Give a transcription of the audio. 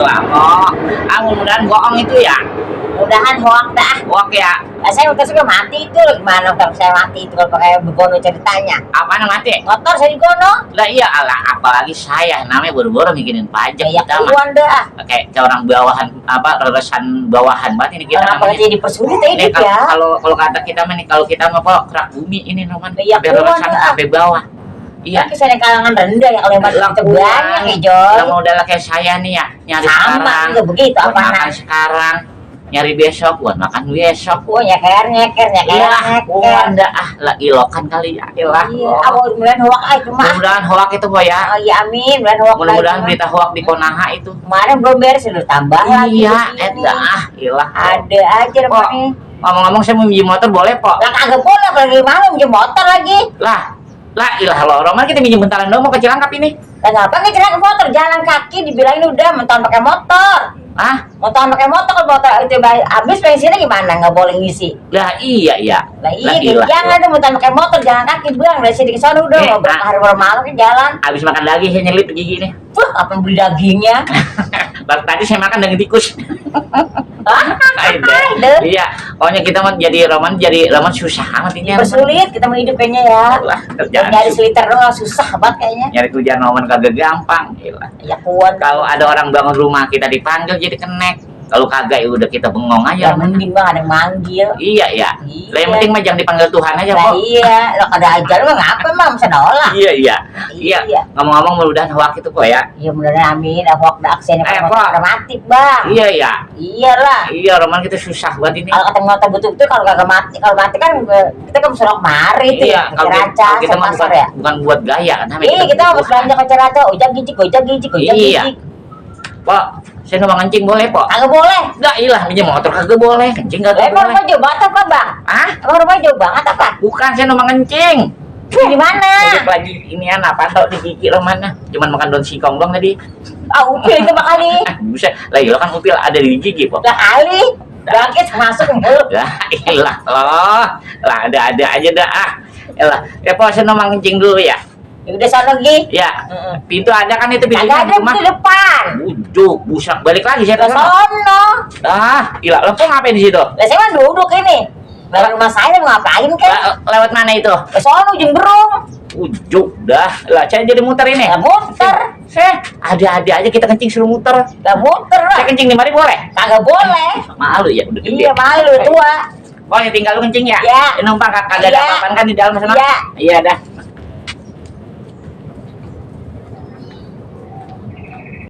Oh, mudah-mudahan bohong itu ya. Mudahan hoak dah. Hoak ya. Nah, saya udah suka mati itu loh. Gimana kalau saya mati itu kalau pakai begono ceritanya? Apaan yang mati? Motor saya digono. Lah iya lah, apalagi saya namanya buru-buru mikinin pajak Ya kita mah. keluar dah. Kayak orang bawahan reresan bawahan banget ini kita Kenapa namanya. jadi dipersulit Ini hidup ya? kalau kata kita mah nih, kalau kita mah kok kerak bumi ini Roman. Ya, Sampai keluar reresan dah. sampai bawah. Iya. Tapi saya kalangan rendah yang kalau masuk itu banyak ya Lah Joy. modal kayak saya nih ya, nyari Sama sekarang. juga begitu buat apaan? makan sekarang, nyari besok buat makan besok. Oh nyeker Ilah, dah lah ilokan kali ya. Ilah. Iya, aku mudahan hoak itu mah. Mudah-mudahan hoak itu boy ya. Oh iya amin, mudahan hoak. Mudah-mudahan berita hoak di Konaha itu. Kemarin belum beres udah tambah lagi. Iya, begini. ilah. Ada aja Pok, namanya. ngomong-ngomong saya mau minjem motor boleh, Pok? Lah kagak boleh apalagi mana minjem motor lagi. Lah ilah lo, Roman kita minjem bentaran dong mau ke Cilangkap ini. Lah ngapa nggak jalan motor, jalan kaki dibilangin udah menton pakai motor. Ah, Menton pakai motor kalau motor itu habis bensinnya gimana? Nggak boleh ngisi. lah iya. Lah iya, jangan ada menton pakai motor, jalan kaki bang dari sini ke sana udah mau berapa hari bermalam ke jalan. Habis makan lagi saya nyelip gigi nih. Apa yang beli dagingnya? Baru tadi saya makan daging tikus. Ada. Iya, pokoknya kita mau jadi Roman susah amat ini. Bersulit kita mau hidup kayaknya ya. Lah, kerjaan Nyari seliter doang susah banget kayaknya. nyari kerjaan Roman kagak gampang. Gila. Ya kuat. Kalau ada orang bangun rumah kita dipanggil jadi kenek. Kalau kagak ya udah kita bengong Ya aja. Roman. mending bang ada yang manggil. Iya ya. Iya. Lah yang penting mah jangan dipanggil Tuhan aja, Lah Pok. iya, lo kada ajar lo ngapa emang bisa nolak? Iya. Iya. Ngomong-ngomong mudah-mudahan hoak itu kok ya. Iya mudah-mudahan amin. Aku ada aksen Pok. udah mati bang. Iya ya. Iyalah. Iya, Roman kita susah buat ini. Kalau ketemu motor betul-betul kalau kagak mati, kalau mati kan kita kan serok mari itu Iya, ya. kalau Ceraca, kita mah pasar bukan, ya. bukan buat gaya kan. namanya Iya kita harus kebutuhan. belanja ke Ceraca, ojek gijik. Iya. Pok, saya mau ngencing boleh, Pok? Kagak boleh. Enggak, ilah minjem motor kagak boleh, kencing kagak Emang boleh. rumah jauh banget apa bang? Hah? Emang rumah jauh banget apa? Bukan, saya mau ngencing. Di mana? Duduk lagi ini apa tau di gigi Romana. Cuman makan daun singkong doang tadi. Ah upil itu makali. Buset, lah iya kan upil ada di gigi, Pok. Lah kali. Bangkit masuk mulut. Lah, ilah loh. Lah ada aja dah ah. Elah, ya Pok saya mau ngencing dulu ya. Ya udah sana lagi. Ya, pintu ada kan itu pintunya Kagak ada rumah. di depan. Bujuk, busak balik lagi saya Ke ke sana. sono. Ah, ilah, lo kok ngapain di situ? Lah saya mah duduk ini. Lah rumah saya mau ngapain kan? Lewat mana itu? Ke sono ujung berung. Ujuk dah. Lah, saya jadi muter ini. Lah muter. Ada aja kita kencing suruh muter. Lah muter lah. Saya kencing di mari boleh? Kagak boleh. Malu ya, udah gede. Iya malu tua. Oh, ya tinggal lu kencing ya? Ya. Numpang kagak ada Iya. apa-apaan kan di dalam sana? Iya. Iya dah.